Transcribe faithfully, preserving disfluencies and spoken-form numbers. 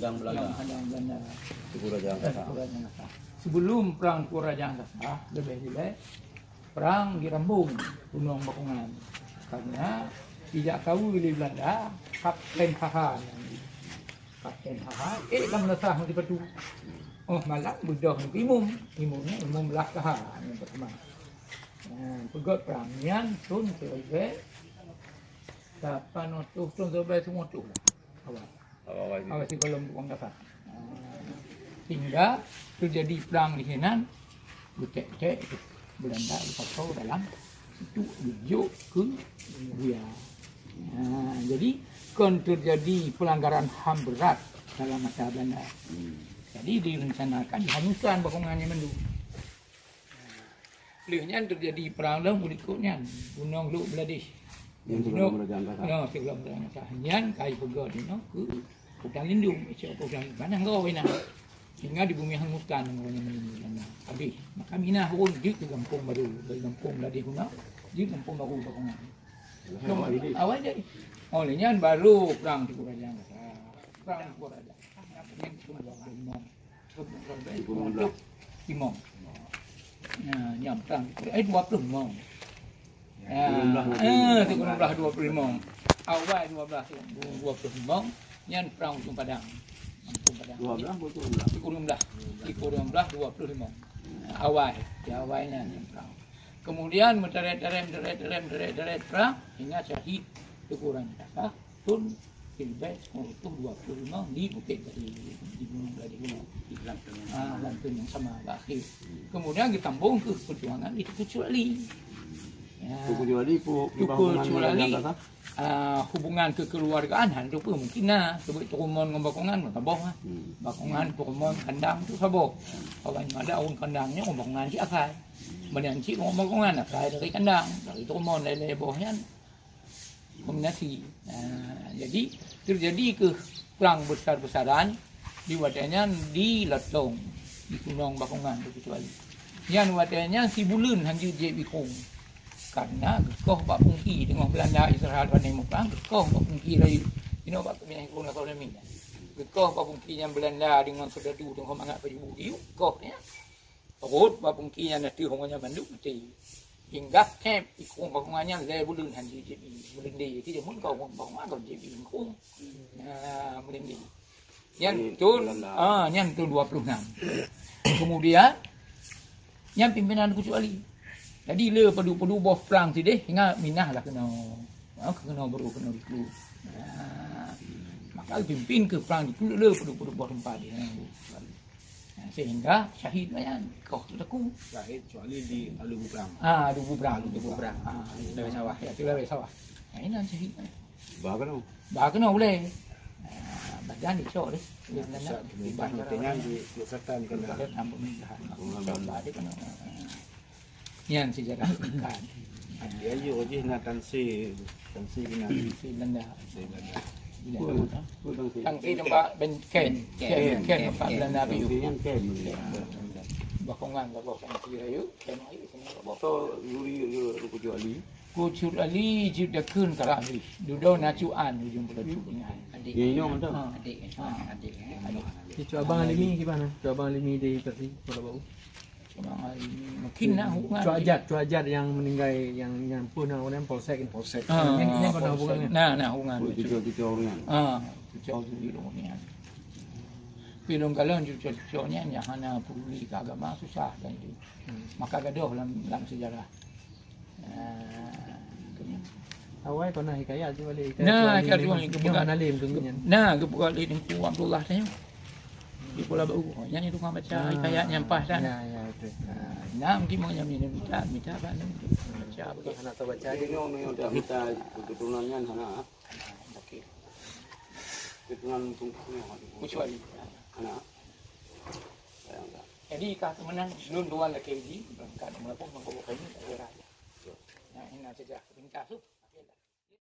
Yang Belanda. Yang hadang Belanda. Teungku Raja Angkasa. Eh, Teungku Raja Angkasa. Sebelum perang Teungku Raja Angkasa, leubeh dilée perang di Rambong, Gunong Bakongan. Karena dijak saweue lé Belanda, Kapten Haha. Kapten Haha, eh, lam meunasah ngon sipatu. Oh, malam beudôh ngon imum. Imum nyan imum Belah Kaha nyang pertama. Nah, peugöt perang nyan thon siribée lapan reutôh, thon siribée seumotoh lah. Awai. Awai, awai. Awai sigohlom tukang kasa. Sehingga terjadi perang di sinan, geutek-tek Belanda geupasoe dalam untuk geujok keu Buya. Ha, jadi kon terjadi pelanggaran ham berat dalam masa Belanda. Hmm. Jadi direncanakan dihanguskan Bakongan nyan mandum. Lheueh nyan terjadi perang lom ulikot nyan, Gunong Lhok Beuladih. Nyan sigohlom Raja Angkasa. Ya, sigohlom Raja Angkasa. Nyan ka jipeugöt inoe keu hutan lindung, icok keu hutan lindung. Panah goe inan. Sehingga dibumi hanguskan ureueng nyan meuninggai. Habéh. Maka minah ureueng jeuet keu gampông baru. Dari gampông Beuladih Gunong, jeuet gampông baru Bakongan. Awai jadi. Awai jadi. Oh, lheueh nyan baru perang Teungku Raja Angkasa. Perang Teungku Raja Angkasa. Nyan Teungku Raja Angkasa. Tiga puluh enam belas. Limong. Ya, nyang perang. Eh, dua puluh limong. Ya, tiga puluh enam belas, eh, tiga puluh enam belas, dua puluh limong. Awai dua belas, dua puluh limong, nyan perang Ujung Padang. Ujung Padang. Dua belas, dua puluh enam belas. Tiga puluh enam belas, tiga puluh enam belas, dua puluh limong. Awai, di awai nyan, nyan perang. Kemudian, meuteret-teret, meuteret-teret, meuteret-teret perang, hingga syahid Teungku Raja Angkasa. Thon siribée seumotoh dua puluh limong di Bukit Bari, di Gunong Bari Gunong. Di Lantun yang sama. Ah, Lantun yang sama, bak akhé. Kemudian geutambong keu peujuangan di Teungku Cut Ali. Ya. Teungku Cut Ali, pu-, Teungku Cut Ali, ah, hubungan kekeluargaan hana teupeu mungkin na. Sebab Teungku Mon ngon Bakongan saboh, ah. Hmm. Bakongan, Teungku Mon, Kandang tu saboh. Awai nyan ada ureueng Kandang nyoe ngon Bakongan cit asai. Meunan cit ngon Bakongan asai dari Kandang, dari Teungku Mon, dari boh nyan. Kombinasi. Nah, jadi terjadi keuh perang besar-besaran di watée nyan di Lotong, di Gunong Bakongan, Teungku Cut Ali. Nyan watée nyan sibuleuen han jeuet jieb ikrong. Karena geukoh bak Pungki teungoh Belanda istirahat bak nanggroe muprang, geukoh bak Pungki rayeuk. Inoe bak keubiasaan ikrong lakoe lami. Geukoh bak Pungki nyan Belanda deungon seudadu teungoh mangat pajuboh diyueb, koh nyan. Rhot bak Pungki nyan ateueh ureueng nyan bandum maté. Hingga kép ikrong Bakongan nyan lhée buleuen han jeuet jieb ié. Meulindé, ti jameun ka ureueng Bakongan kon jieb ié ikrong. Nah, meulindé. Nyan thon, ah, nyan thon dua puluh enam. Kemudian, nyan pimpinan Teungku Cut Ali. Jadi, le padub-padub boh prang sideh, hingga minah lah keunoe. Ah, keunoe baru keunoe dikeue. Nah, maka pimpin keu prang dikeue le padub-padub boh teumpat di sana. Nah, sehingga syahid nyan koh teungku. Syahid kecuali di Alu Bubrang. Ah, Alu Bubrang, Alu Bubrang. Ah, di Lawai Sawah, ya, di Lawai Sawah. Nah, inan syahid. Bah keunoe. Bah keunoe ulée. Ah, badan dicok deh. Nah, pusat pemerintahan di Kalimantan kan dah. Pusat pemerintahan. Pusat pemerintahan. Bah dia keunoe. Nyan sejarah singkat. Di Ayu jih na tansi, tansi keunan. Tansi Belanda. Tansi Belanda. Tansi tempat ben-, kem, kem, kem tempat Belanda Ayu. Tansi nyan kem. Bakongan, Bakongan, tansi Ayu, kem Ayu, kem Bakongan. So, yuri, yuri, Teungku Cut Ali. Teungku Cut Ali jeuet dakheun ka habéh. Dudoe na Cut An ujong peuleuput nyan. Adik. Ya, ya, mantap. Ha. Adik, ha, adik, eh. Adik. Cut Abang Alimi gimana? Cut Abang Alimi di Tasik, Kuala Bau. Cuma hari ni mungkin na hubungan. Cut Ajat, Cut Ajat yang meninggal, yang, yang pun na orang polsek ni. Polsek. Ah, ini, ini pernah polsek. Hubungan ni? Nah, nah, hubungan. Oh, itu cucu, cucu orang ni. Ah, cucu, cucu orang ni. Tapi lôn kalon cucu-cucu nyan nyang hana peduli ke agama susah dan itu. Hmm. Maka gadoh lam, lam sejarah. Ah, awai kona hikayat tu balik. Nah, hikayat tu balik. Nyoh hana lé meukeunyan. Nah, geupeugah lé Teungku Abdullah tadi. Di Pulau Bau. Nyan tukang baca hikayat nyan paih dah. Ya, ya, betul. Ah, nah, mungkin mau nyami minta, minta apa ni? Baca apa? Hana tahu baca. Jadi, nyoh, nyoh, tak minta keturunan nyan hana. Okey. Keturunan Teungku nyoh. Kecuali. Hana. Sayang dah. Jadi, kah teumeunan, lôn dua lagi, berangkat, meulampah, mengkobok kayu, tak ada raya. Nah, ini saja. Minta tu.